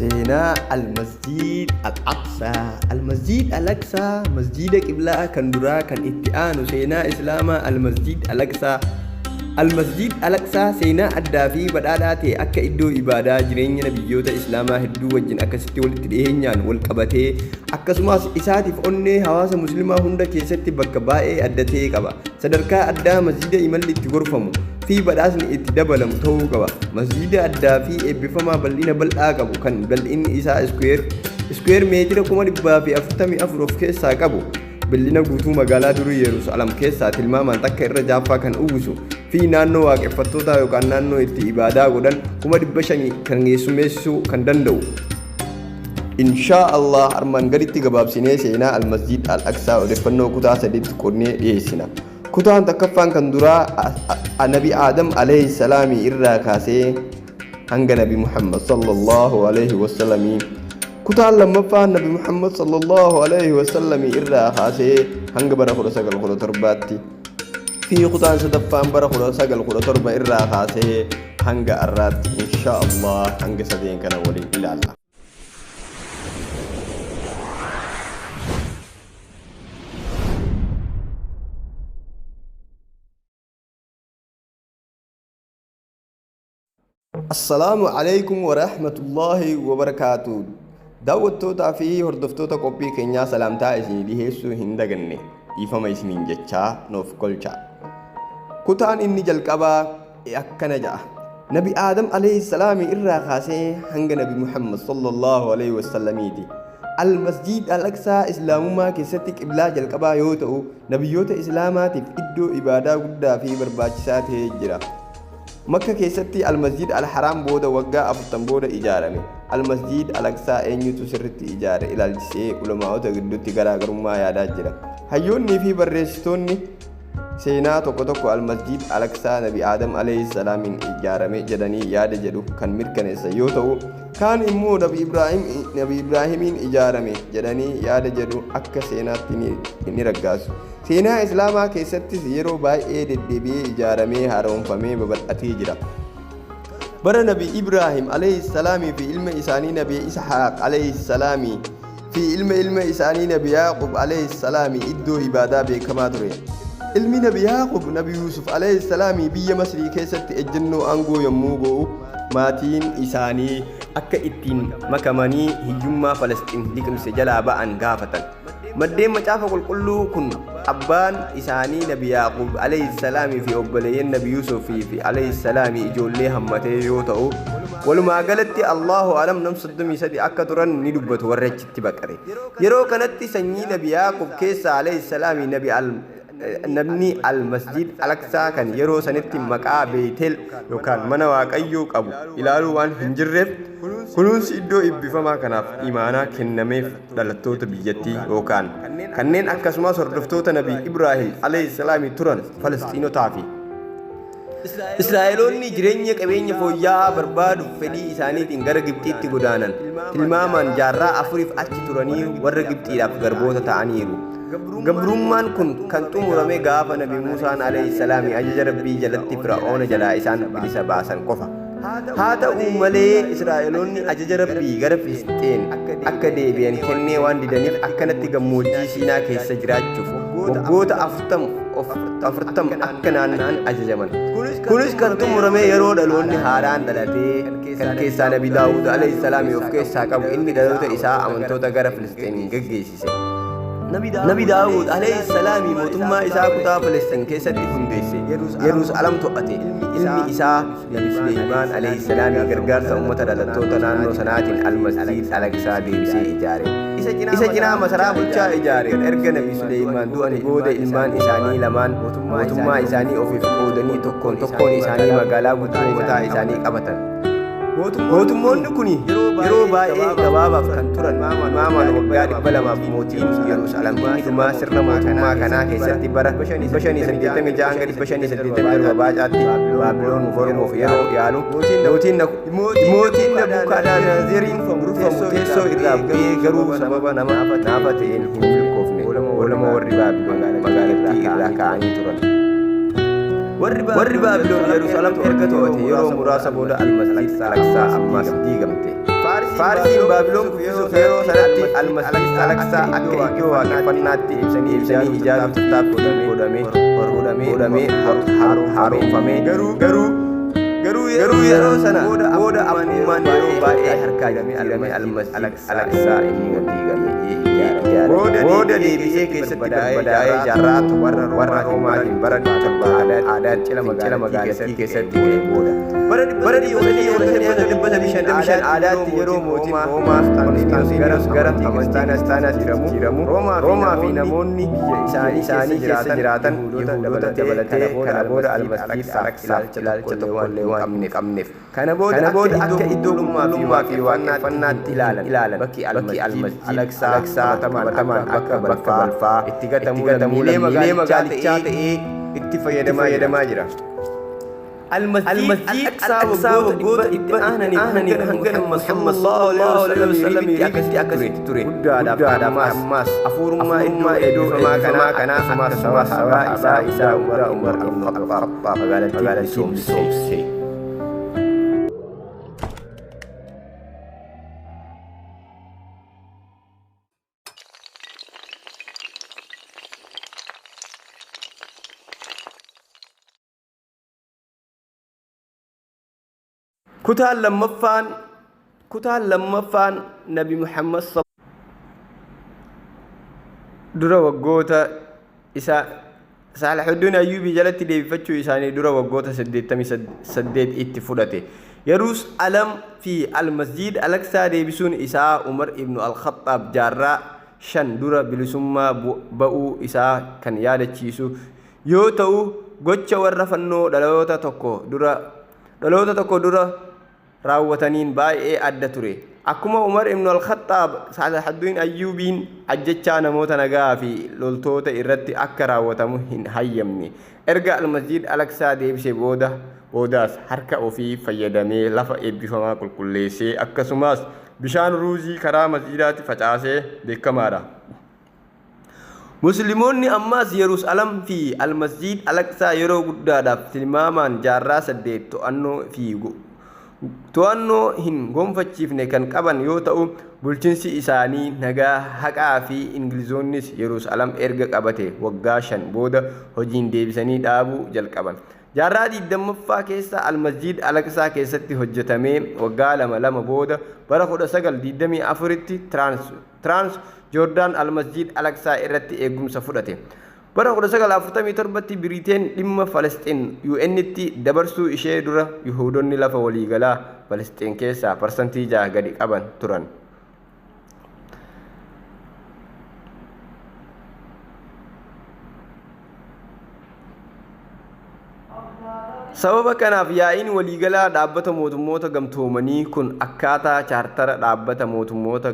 Seenaa Almasjiid Al-Aqsaa. Almasjiid Al-Aqsaa masjiida qiblaa kan duraa kan itti aanu seenaa Islaamaa Almasjiid Al-Aqsaa. Almasjiid Al-Aqsaa seenaa addaa fi badhaadhaa ta'e akka iddoo ibaadaa jireenya nabiyyoota Islaamaa hedduu wajjin akkasitti walitti dhiyeenyaan wal qabatee, akkasumas isaatiif onnee hawaasa Muslimaa hunda keessatti bakka baay'ee adda ta'e qaba. Sadarkaa addaa masjiida imalli itti gorfamu fi badhaasni itti dabalamu ta'uu qaba. Masjiida addaa fi eebbifamaa bal'ina bal'aa qabu kan bal'inni isaa iskuweer meetira 444,000 of keessaa qabu, bal'ina guutuu magaalaa durii Yerusaalem keessaa tilmaamaan takka irra jaaffaa kan uwwisu fi naannoo waaqeffattootaa yookaan naannoo itti ibaadaa godhan 500,000 kan keessummeessuu kan danda'u. Inshaa Allah armaan gaditti gabaabsinee seenaa Almasjiid Al-Aqsaa odeeffannoo kutaa sadiitti qoodnee dhiyeessina. Kutaan takkaffaan kan duraa Nabi Aadam alayhi salaamii irraa kaasee hanga Nabi Muhammad sallallahu alayhi wasallamii. Kutaan lammaffaan Nabi Muhammad sallallahu alayhi wasallamii irraa kaasee hanga bara 1917tti. Fi kutaan sadaffaan bara 1917 irraa kaasee hanga har'aatti, inshaa Allah hanga sadeen kana waliin ilaalla. Assalaamu alaikum wa rahmatullahi wa barakaatu. Daawwattootaa fi hordoftoota qophii keenyaa salaamtaa isinii dhiheessuu hin daganne, dhiifama isiniin jechaa nuuf kolcha. Kutaan inni jalqabaa akkana ja'a. Nabi Aadam alayhi salaami irraa kaasee hanga Nabi Muhammad sallallahu alayhi wasallamiiti. Al-Masjiid Al-Aqsaa Islaamummaa keessatti qiblaa jalqabaa yoo ta'u, nabiyyoota Islaamaatiif iddoo ibaadaa guddaa fi barbaachisaa ta'ee jira. Makka keessatti Al-Masjiid Al-Haraam booda waggaa 40 booda ijaarame. Al-Masjiid Al-Aqsaa eenyutu sirritti ijaare ilaalchisee ulamaa'ota gidduutti garaagarummaa yaadaa jira. Hayyoonnii fi barreessitoonni seenaa tokko tokko Al-Masjiid Al-Aqsaa Nabi Aadam alayhi salaamiin ijaarame jedhanii yaada jedhu kan mirkaneessan yoo ta'u, kaan immoo Nabi Ibraahimiin ijaarame jedhanii yaada jedhu akka seenaatti ni raggaasu. Seenaa Islaamaa keessattis yeroo baay'ee deddeebi'ee ijaaramee haaromfamee babal'atee jira. Bara Nabi Ibraahim alayhi salaamii fi ilma isaanii Nabi Ishaaq alayhi salaamii fi ilma ilma isaanii Nabi Yaaqub alayhi salaamii iddoo ibaadaa beekamaa ture. Ilmi Nabi Yaaqub, Nabi Yuusuf alayhi salaamii, biyya Masrii keessatti ejjennoo aangoo yommuu go'u, maatiin isaanii akka ittiin makamanii hiyyummaa Falasxiin liqimse jalaa ba'an gaafatan. Maddeen Macaafa Qulqulluu kun abbaan isaanii Nabi Yaaqub alayhi salaamii fi obboleeyyan Nabi Yuusuf fi alayhi salaamii ijoollee hammatee yoo ta'u, walumaa galatti Allahu alam nam 33 akka turan ni dubbatu warri achitti baqate. Yeroo kanatti sanyii Nabi Yaaqub keessaa alayhi salaamii Nabi al namni Al-Masjiid Al-Aqsaa kan yeroo sanitti maqaa Beetel yookaan mana Waaqayyoo qabu ilaaluu waan hin jirreef, kunuunsi iddoo eebbifamaa kanaaf imaanaa kennameef dhalattoota biyyattii yookaan kanneen akkasumas hordoftoota Nabii Ibraahim alayhi salaami turan Falasxiinotaa fi Israa'eloonni jireenya qabeenya fooyya'aa barbaaduuf fedhii isaaniitiin gara Gibxiitti godaanan. Tilmaamaan jaarraa afuriif achi turanii warra Gibxiidhaaf garboota ta'aniiru. Gabrummaan kun kan xumurame gaafa Nabi Muusaan alayhi salaami ajaja Rabbii jalatti Fir'aawna jalaa isaan bilisa baasan qofa. Haa ta'u malee Israa'eloonni ajaja Rabbii gara Filisxeen akka deebi'an kennee waan didaniif akkanatti gammoojjii Siinaa keessa jiraachuuf waggoota 40 akka naanna'an ajajaman. Kunis kan xumurame yeroo dhaloonni haaraan dhalatee kan keessaa Nabi Daawud alayhi salaami of keessaa qabu inni dhaloota isaa amantoota gara Filisxeeniin geggeessise. Nabi Daawud alayhi salaami mootummaa isaa kutaa Filisxeen keessatti hundeesse. Yerusaalem to'ate. Ilmi isaa Nabi Suleymaan alayhi salaami gargaarsa uummata dhalattoota naannoo sanaatiin Al-Masjiid Al-Aqsaa deebisee ijaare. Isa cinaa masaraa bulchaa ijaare. Erga Nabi Suleymaan du'ani booda ilmaan isaanii lamaan mootummaa isaanii ofiif qoodanii tokkoon tokkoon isaanii magaalaa guddoo mataa isaanii qabatan. Mootummoonni kun yeroo baay'ee gabaabaaf kan turan, tilmaamaan waggaa 200f. Mootiin Yerusaalem inni dhumaa sirna mootummaa kanaa keessatti bara 586 hanga 587 baacaatti Baabiloon mormuuf yeroo yaalu, mootiin Nabukadnezariin durfamu teessoo irraa bu'ee, garuu sababa nama naafa ta'een hin milkoofne. Waluma warri Baabiloon magaalattii irraa ka'anii turan. Warri Baabiloon Yerusaalem erga to'ate yeroo muraasa booda Al-Masjiid Al-Aqsaa ammas diigamte. Faarisiin Baabiloon kuffisuuf yeroo sanatti Almasjiid Al-Aqsaa akka iddoo waaqeffannaatti deebisanii ijaaruuf tattaaffii godhamee haaromfame. Garuu yeroo sana booda abbummaan yeroo baay'ee harkaa jijjiirame, Almasjiid Al-Aqsaa immoo diigamee ijaarame. Booda deebi'ee keessatti barbadaa'ee jaarraa warra Roomaatiin bara 700 aadaan fincila magaalattii keessatti ka'e booda. Bara 355 aadaatti yeroo mootiin Roomaa Konstaantiinoos gara amantii kiristaanaatti jijjiiramu, Roomaa fi namoonni biyya isaanii keessa jiraatan Yihudoota dabalatee kana booda Almasjiid Al-Aqsaaf ilaalcha tokkollee waan hin qabneef. Kana booda akka iddoo qulqullummaa fi waaqeffannaatti ilaalan. Bakki Almasjiid Al-Aqsaa qabatamaan akka balfaa itti gatamuu lammiilee magaalichaa ta'ee itti fayyadamaa jira. Almasjiid Al-Aqsaa waggoota itti aananiif hanga Muhammad sallallahu alaihi wasallam yeriitti akkasitti ture. Guddaadhaaf ammaas hafuurummaa iddoo eebbifamaa kanaa akkasumas sababa isaa guddaa Umar ibn al-Khattab magaalattii bilisoomse. Kutaan lammaffaan Nabi Muhammad dura waggoota isa Saalahuddin Ayyuubii jalatti deebifachuu isaanii dura waggoota 88 itti fudhate. Yeruus-Alam fi Al-Masjiid Al-Aqsaa deebisuun isaa Umar ibn Al-Khattaab jaarraa 5 dura bilisummaa ba'uu isaa kan yaadachiisu yoo ta'u, gocha warra fannoo dhaloota tokko dura raawwataniin baay'ee adda ture. Akkuma Umar ibn al-Khattaab, Salahuddin Ayyuubiin ajjechaa namoota nagaa fi loltoota irratti akka raawwatamu hin hayyamne. Erga Al-Masjid Al-Aqsaa deebisee boodaas harka ofii fayyadamee lafa eebbifamaa qulqulleessee, akkasumas bishaan ruuzii karaa masjidaatti facaasee beekamaadha. Musliimoonni ammaas Yerusaalem fi Al-Masjid Al-Aqsaa yeroo guddaadhaaf, tilmaamaan jaarraa 8, to'annoo hin gonfachiifne kan qaban yoo ta'u, bulchiinsi isaanii nagaa, haqaa fi Ingilizoonnis Yerusaalem erga qabate waggaa 5 booda hojiin deebisanii dhaabuu jalqaban. Jaarraa 20ffaa keessa Al-Masjid Al-Aqsaa keessatti hojjetamee waggaa lama lama booda bara 1924tti Trans Joordaan Al-Masjid Al-Aqsaa irratti eegumsa fudhate. Bara 1947tti Biriteen dhimma Falasxiin UN'tti dabarsuu ishee dura Yihuudonni lafa waliigalaa Falasxiin keessaa parsantii 6 gadi qaban turan. Sababa kanaaf yaa'iin waliigalaa Dhaabbata Mootummoota Gamtoomanii kun akkaataa chaartara Dhaabbata Mootummoota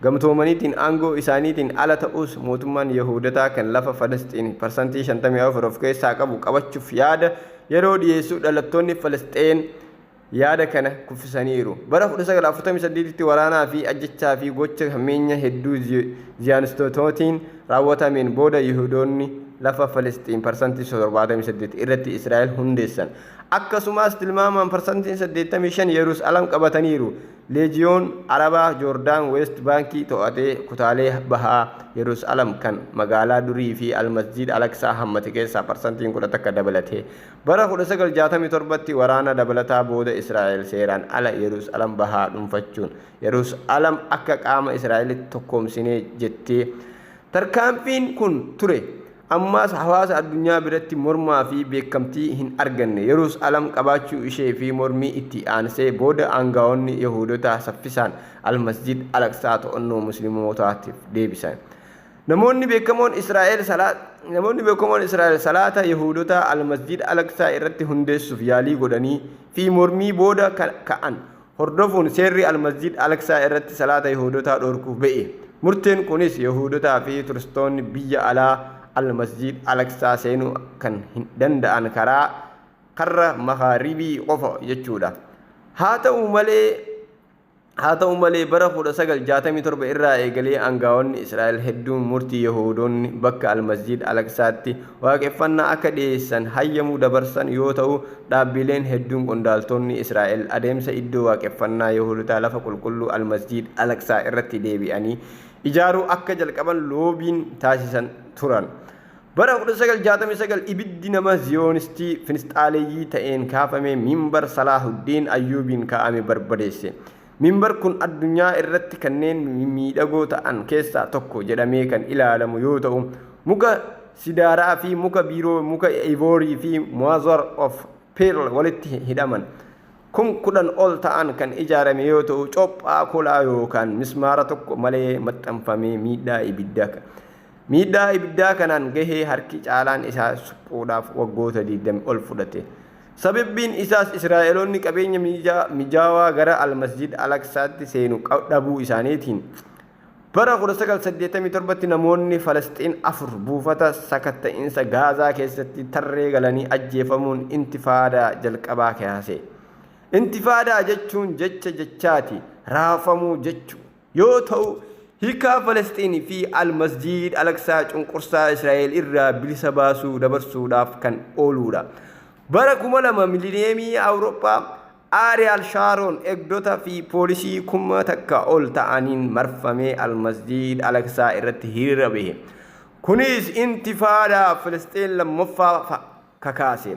Gamtoomaniitiin aangoo isaaniitiin ala ta'us, mootummaan Yahuudotaa kan lafa Falasxiin parsantii 54 of keessaa qabu qabachuuf yaada yeroo dhiyeessu dhalattoonni Falasxeen yaada kana kuffisaniiru. Bara 1948tti waraanaa fi ajjechaa fi gocha hammeenya hedduu Ziyaanistotootiin raawwatameen booda Yihudoonni lafa Falasxiin parsantii 78 irratti Israa'el hundeessan. Akkasumas tilmaamaan parsantiin 85 Yerusaalem qabataniiru. Leejiyoon Arabaa Joordaan Weest Baankii to'atee kutaalee bahaa Yerusaalem kan magaalaa durii fi Almasjiid Al-Aqsaa hammate keessaa parsantiin 11 dabalatee. Bara 1967tti waraana dabalataa booda Israa'el seeraan ala Yerusaalem bahaa dhuunfachuun Yerusaalem akka qaama Israa'elitti tokkoomsinee jettee. Tarkaanfiin kun ture. Ammaas hawaasa addunyaa biratti mormaa fi beekamtii hin arganne. Yerusaalem qabaachuu ishee fi mormii itti aansee booda aangaa'onni Yahudotaa saffisaan Al-Masjid Al-Aqsaa to'annoo Muslimootaatiif deebisan. Namoonni beekamoon Israa'el salaata Yahudotaa Al-Masjid Al-Aqsaa irratti hundeessuuf yaalii godhanii fi mormii booda ka'an hordofuun seerri Al-Masjid Al-Aqsaa irratti salaata Yahudotaa dhorku ba'e. Murteen kunis Yahudotaa fi turistoonni biyya alaa Al-Masjid Al-Aqsaa seenuu kan hin danda'an karaa karra Makaaribii qofa jechuudha. Haa ta'u malee Haa ta'u malee, bara 1967 irraa eegalee aangawoonni Israa'el hedduun murtii Yahudoonni bakka Almasjiid Alaqsaatti waaqeffannaa akka dhiyeessan hayyamuu dabarsan yoo ta'u, dhaabbileen hedduun qondaaltonni Israa'el adeemsa iddoo waaqeffannaa Yahudotaa lafa qulqulluu Almasjiid Alaqsaa irratti deebi'anii ijaaruu akka jalqaban loobiin taasisan turan. Bara 1969 ibiddi nama Ziyoonistii Finisxaaleeyyii ta'een kaafame Mimbar Salaahuddin Ayyuubiin kaa'ame barbadeesse. Mimbar kun addunyaa irratti kanneen mimmiidhagoo ta'an keessaa tokko jedhamee kan ilaalamu yoo ta'u, muka sidaaraa fi muka biiroo, muka ivory fi mother of pearl walitti hidhaman 10,000 ol ta'an kan ijaarame yoo ta'u, cophaa kolaa yookaan mismaara tokko malee maxxanfamee miidhaa ibiddaa kanaan gahee harki caalaan isaa suphuudhaaf waggoota 20 ol fudhate. Sababbiin isaas Israa'eloonni qabeenya mijaawaa gara Almasjid Alaqsaatti seenu dhabuu isaaniitiin. Bara 1987tti namoonni Falasxiin afur buufata sakatta'iinsa Gaazaa keessatti tarree galanii ajjeefamuun intifaadaa jalqabaa kaase. Intifaadaa jechuun jecha jechaati raafamuu jechuu yoo ta'u, hiikaa Falasxiin fi Almasjid Alaqsaa cunqursaa Israa'el irraa bilisa baasuu dabarsuudhaaf kan ooludha. Bara 2000 milineemii Awurooppaa, Aariyaal Shaaroon eegdota fi poolisii 1000 ol ta'aniin marfamee Almasjid Alaqsaa irratti hiriira bahe. Kunis intifaadaa Filisxiin lammaffaa kakaase.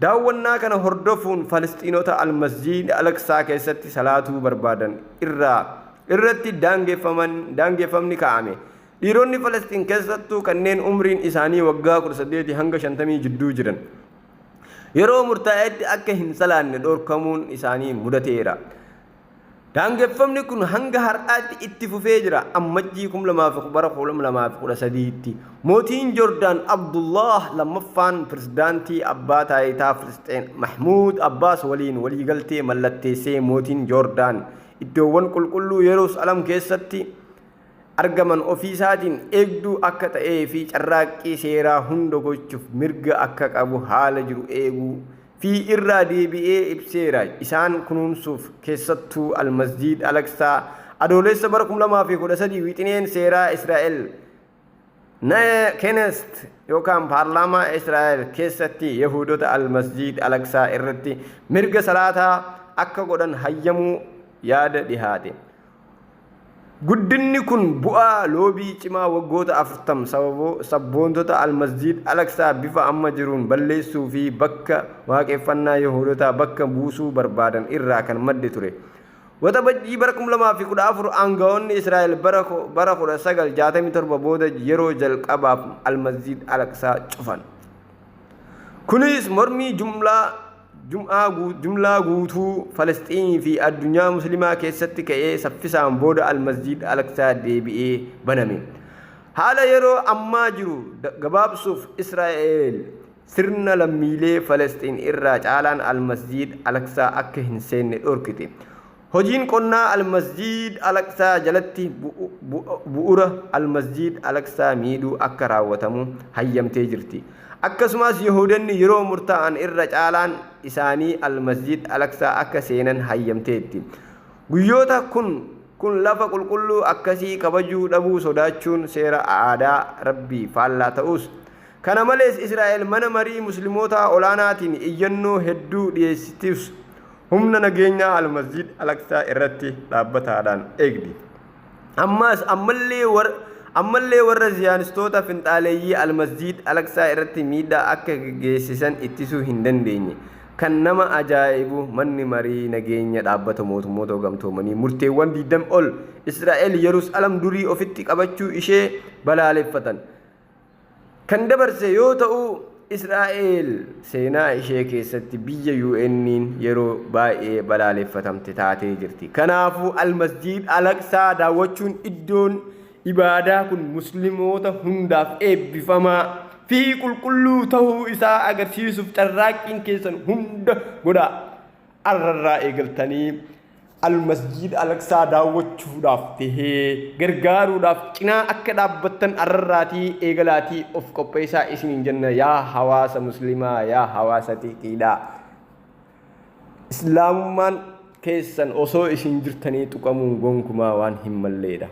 Daawwannaa kana hordofuun Falisxiinota Almasjid Alaqsaa keessatti salaatuu barbaadan irratti daangeffamni kaa'ame. Dhiironni Falasxiin, keessattuu kanneen umriin isaanii waggaa 18 hanga 50 jidduu jiran, yeroo murtaa'etti akka hin salaanne dhorkamuun isaanii mudateera. Daangeffamni kun hanga har'aatti itti fufee jira. Ammajjii 2000 bara 2013tti mootiin Joordaan Abdullah lammaffaan pirezidaantii abbaa taayitaa Filisxeen Mahmuud Abbaas waliin waliigaltee mallatteessee, mootiin Joordaan iddoowwan qulqulluu Yerusaalem keessatti argaman ofiisaatiin eegduu akka ta'ee fi carraaqqii seeraa hunda gochuuf mirga akka qabu haala jiru eeguu fi irraa deebi'ee ibseera. Isaan kunuunsuuf, keessattuu Almasjiid Alaqsaa. Adoolessa bara 2013 wixineen seeraa Israa'el Knesset yookaan paarlaamaa Israa'el keessatti Yahudota Almasjiid Alaqsaa irratti mirga salaataa akka godhan hayyamuu yaada dhihaate. Guddinni kun bu'aa loobii cimaa waggoota 40 sabboontota Almasjiid Alaqsaa bifa amma jiruun balleessuu fi bakka waaqeffannaa Yahudotaa bakka buusuu barbaadan irraa kan madde ture. Waxabajjii bara 2014 aangawoonni Israa'el bara 1967 booda yeroo jalqabaaf Almasjiid Alaqsaa cufan. Kunis mormii jumlaa guutuu Falasxiinii fi addunyaa Muslimaa keessatti ka'ee saffisaan booda Almasjiid Alaqsaa deebi'ee baname. Haala yeroo ammaa jiru gabaabsuuf, Israa'el sirna lammiilee Falasxiin irraa caalaan Almasjiid Alaqsaa akka hin seenne dhorkite. Hojiin qonnaa Almasjiid Alaqsaa jalatti bu'uura Almasjiid Alaqsaa miidhuu akka raawwatamu hayyamtee jirti. Akkasumas Yahudonni yeroo murtaa'an irra caalaan isaanii Almasjiid Alaqsaa akka seenan hayyamteetti. Guyyoota kun lafa qulqulluu akkasii kabajuu dhabuu sodaachuun seera aadaa Rabbii faallaa ta'us. Kana malees Israa'el mana marii Musliimoota olaanaatiin iyyannoo hedduu dhiyeessitus, humna nageenyaa Almasjiid Alaqsaa irratti dhaabbataadhaan eegdi. Ammas ammallee warra Ziyaanistoota finxaaleeyyii Almasjiid Alaqsaa irratti miidhaa akka geessisan ittisuu hin dandeenye. Kan nama ajaa'ibu, manni marii nageenya dhaabbata mootummoota gamtoomanii murteewwan 20 ol Israa'el Yerusaalem durii ofitti qabachuu ishee balaaleffatan kan dabarse yoo ta'u, Israa'el seenaa ishee keessatti biyya UN'n yeroo baay'ee balaaleffatamte taatee jirti. Kanaafuu Almasjiid Alaqsaa daawwachuun iddoon ibaadaa kun Musliimoota hundaaf eebbifamaa fi qulqulluu ta'uu isaa agarsiisuuf carraaqqiin keessan hunda godhaa. Arrarraa eegaltanii Almasjiid Alaqsaa daawwachuudhaaf tahee gargaaruudhaaf cinaa akka dhaabbattan arrarraatii eegalaatii of qopheessaa isiniin jenna, yaa hawaasa Muslimaa, yaa hawaasa xixiidhaa. Islaamummaan keessan osoo isin jirtanii tuqamuun gonkumaa waan hin malleedha.